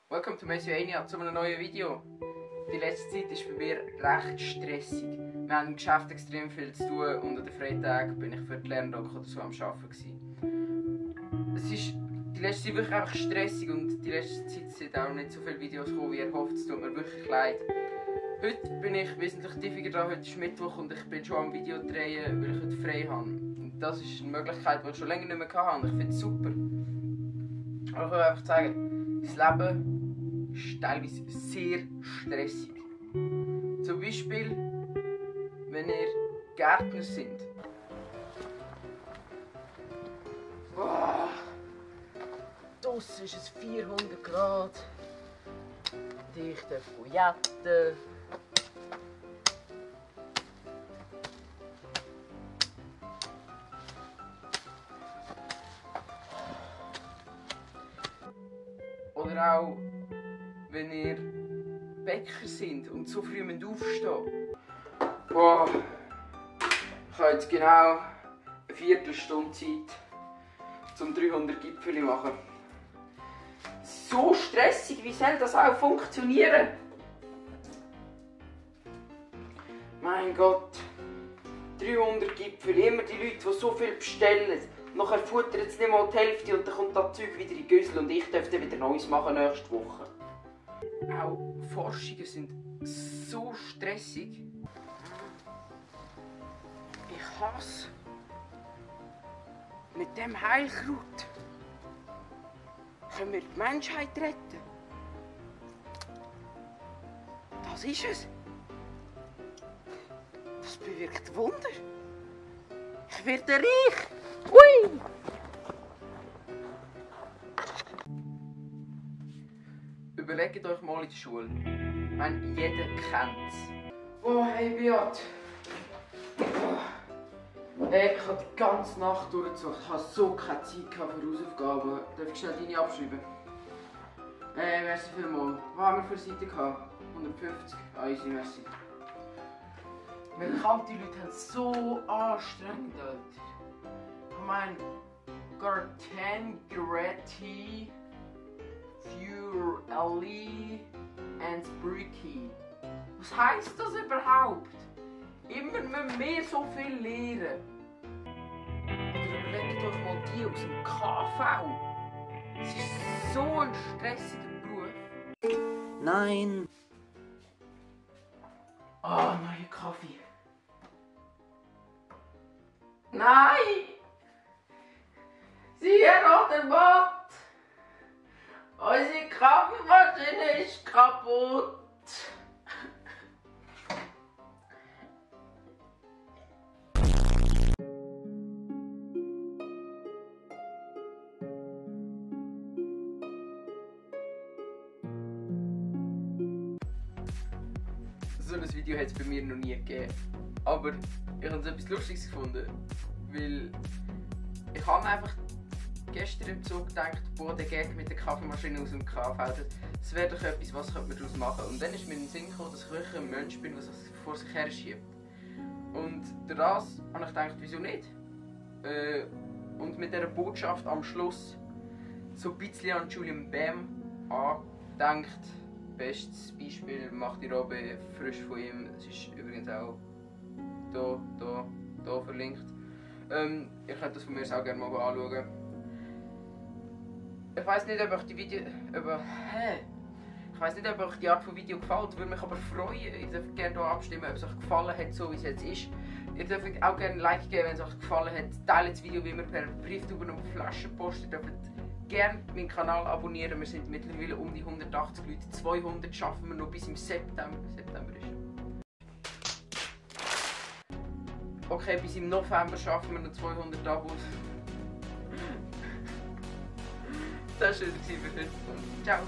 Welcome to Messioania zu einem neuen Video. Die letzte Zeit ist bei mir recht stressig. Wir haben im Geschäft extrem viel zu tun und an den Freitagen bin ich für die Lerndoc oder so am Arbeiten gewesen. Es ist die letzte Zeit wirklich einfach stressig und die letzte Zeit sind auch nicht so viele Videos gekommen, wie erhofft. Es tut mir wirklich leid. Heute bin ich wesentlich tiefer dran. Heute ist Mittwoch und ich bin schon am Video drehen, weil ich heute frei habe. Und das ist eine Möglichkeit, die ich schon länger nicht mehr hatte. Ich finde es super. Aber ich will einfach sagen, das Leben ist teilweise sehr stressig. Zum Beispiel, wenn ihr Gärtner sind. Oh, draussen ist es 400 Grad. Ich darf jetten. Oder auch, wenn ihr Bäcker sind und so früh aufstehen. Boah, ich habe jetzt genau eine Viertelstunde Zeit, um 300 Gipfel zu machen. So stressig, wie soll das auch funktionieren? Mein Gott, 300 Gipfel, immer die Leute, die so viel bestellen. Nachher futtern sie nicht mal die Hälfte und dann kommt das Zeug wieder in die Güssel und ich darf dann wieder Neues machen nächste Woche. Auch Forschungen sind so stressig. Ich hasse mit dem Heilkraut können wir die Menschheit retten. Das ist es. Das bewirkt Wunder. Ich werde reich. Ui! Überlegt euch mal in der Schule. Ich meine, jeder kennt es. Oh, hey Beat. Oh. Hey, ich habe die ganze Nacht durchgezogen. Ich hatte so keine Zeit für Hausaufgaben. Darf ich schnell deine abschreiben? Hey, merci vielmals. Was haben wir für Seite gehabt? 150. Ah, easy, merci. Bekannte Leute haben es so anstrengend, Alter. Ich meine, Gartangeretti, Furelli and Bricky. Was heisst das überhaupt? Immer müssen wir so viel lernen. Oder überlegt euch mal die aus dem KV. Es ist so ein stressiger Beruf. Nein! Ah, neuer Kaffee. Nein! Sie, Herr Roderbott! Unsere Kaffeemaschine ist kaputt! So ein Video hat es bei mir noch nie gegeben. Aber ich habe etwas Lustiges gefunden. Weil ich habe einfach gestern im Zug gedacht, boah, der Gag mit der Kaffeemaschine aus dem KV, das wäre doch etwas, was könnte man daraus machen. Und dann ist mir in den Sinn gekommen, dass ich wirklich ein Mensch bin, der sich vor sich her schiebt. Und durch das habe ich gedacht, wieso nicht? Und mit dieser Botschaft am Schluss so ein bisschen an Julian Bam angedenkt. Bestes Beispiel macht die Robbe frisch von ihm. Es ist übrigens auch hier verlinkt. Ihr könnt das von mir auch gerne mal anschauen. Ich weiss nicht, ob euch die Art von Video gefällt, würde mich aber freuen. Ihr dürft gerne hier abstimmen, ob es euch gefallen hat, so wie es jetzt ist. Ihr dürft auch gerne ein Like geben, wenn es euch gefallen hat. Teilt das Video wie immer per Brieftaube und Flaschenpost. Ihr dürft gerne meinen Kanal abonnieren. Wir sind mittlerweile um die 180 Leute. 200 schaffen wir noch bis im September. September ist. Okay, bis im November schaffen wir noch 200 Abos. Das war es für heute. Ciao.